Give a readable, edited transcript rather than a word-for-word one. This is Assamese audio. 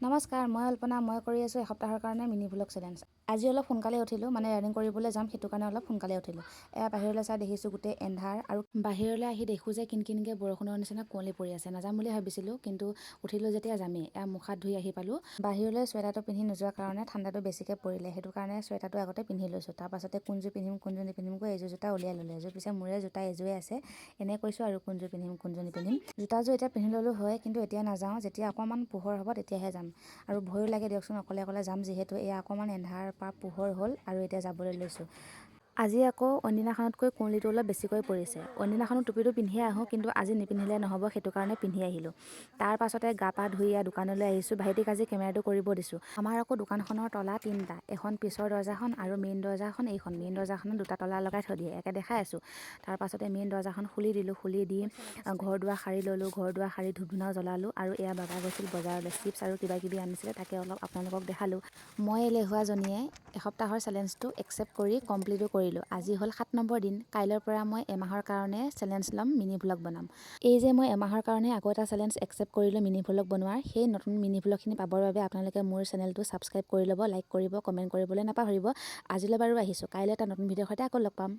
নমস্কাৰ, মই অল্পনা। মই কৰি আছোঁ এসপ্তাহৰ কাৰণে মিনি ভ্লগ চেলেঞ্জ। আজি অলপ সোনকালে উঠিলোঁ, মানে ৰানিং কৰিবলৈ যাম, সেইটো কাৰণে অলপ সোনকালে উঠিলোঁ। এয়া বাহিৰলৈ চাই দেখিছোঁ গোটেই এন্ধাৰ আৰু বাহিৰলৈ আহি দেখোঁ যে কিনকিনকৈ বৰষুণৰ নিচিনা কুঁৱলী পৰি আছে। নাযাম বুলি ভাবিছিলোঁ, কিন্তু উঠিলোঁ যেতিয়া যামেই। এয়া মুখ হাত ধুই আহি পালোঁ। বাহিৰলৈ চুৱেটাৰটো পিন্ধি নোযোৱাৰ কাৰণে ঠাণ্ডাটো বেছিকৈ পৰিলে, সেইটো কাৰণে চুৱেটাৰটো আগতে পিন্ধি লৈছোঁ। তাৰপাছতে কোনযোৰ পিন্ধিম কোনযোৰ নিপিন্ধিম কৈ এযোৰ জোতা উলিয়াই ল'লোঁ। এযোৰ পিছে মোৰে জোতা এযোৰে আছে। এনেই কৈছোঁ আৰু কোনযোৰ পিন্ধিম কোনযোৰ নিপিন্ধিম। জোতাযোৰ এতিয়া পিন্ধি ল'লোঁ হয়, কিন্তু এতিয়া নাযাওঁ। যেতিয়া অকণমান পোহৰ হ'ব তেতিয়াহে যাম আৰু ভয়ো লাগে দিয়কচোন, অকলে অকলে যাম যিহেতু। এয়া অকণমান এন্ধাৰ পৰা পোহৰ হ'ল আৰু এতিয়া যাবলৈ লৈছোঁ। আজি আকৌ অইনদিনাখনতকৈ কুঁৱলীটো অলপ বেছিকৈ পৰিছে। অইনদিনাখনো টুপিটো পিন্ধিয়ে আহোঁ, কিন্তু আজি নিপিন্ধিলে নহ'ব, সেইটো কাৰণে পিন্ধি আহিলোঁ। তাৰ পাছতে গা পা ধুই এয়া দোকানলৈ আহিছোঁ। ভাইটিক আজি কেমেৰাটো কৰিব দিছোঁ। আমাৰ আকৌ দোকানখনৰ তলা তিনিটা, এখন পিছৰ দৰ্জাখন আৰু মেইন দৰ্জাখন এইখন। মেইন দৰ্জাখনত দুটা তলা লগাই থৈ দিয়ে, একে দেখাই আছোঁ। তাৰ পাছতে মেইন দৰ্জাখন খুলি দিলোঁ। খুলি দি ঘৰ দুৱাৰ সাৰি ল'লোঁ। ঘৰ দুৱাৰ সাৰি ধূপ ধূনাও জ্বলালোঁ। আৰু এয়া বাবা গৈছিল বজাৰলৈ, চিপছ আৰু কিবা কিবি আনিছিলে, তাকে অলপ আপোনালোকক দেখালোঁ। মই এলেহুৱাজনীয়ে এসপ্তাহৰ চেলেঞ্জটো একচেপ্ট কৰি কমপ্লিটো কৰিলোঁ। আজি হ'ল 7 নম্বৰ দিন। কাইলৈৰ পৰা মই এমাহৰ কাৰণে চেলেঞ্জ ল'ম, মিনি ভ্লগ বনাম। এই যে মই এমাহৰ কাৰণে আকৌ এটা চেলেঞ্জ একচেপ্ট কৰিলোঁ মিনি ভ্লগ বনোৱাৰ, সেই নতুন মিনি ভ্লগখিনি পাবৰ বাবে আপোনালোকে মোৰ চেনেলটো ছাবস্ক্ৰাইব কৰি ল'ব, লাইক কৰিব, কমেণ্ট কৰিবলৈ নাপাহৰিব। আজিলৈ বাৰু আহিছোঁ। কাইলৈ এটা নতুন ভিডিঅ'ৰ সৈতে আকৌ লগ পাম।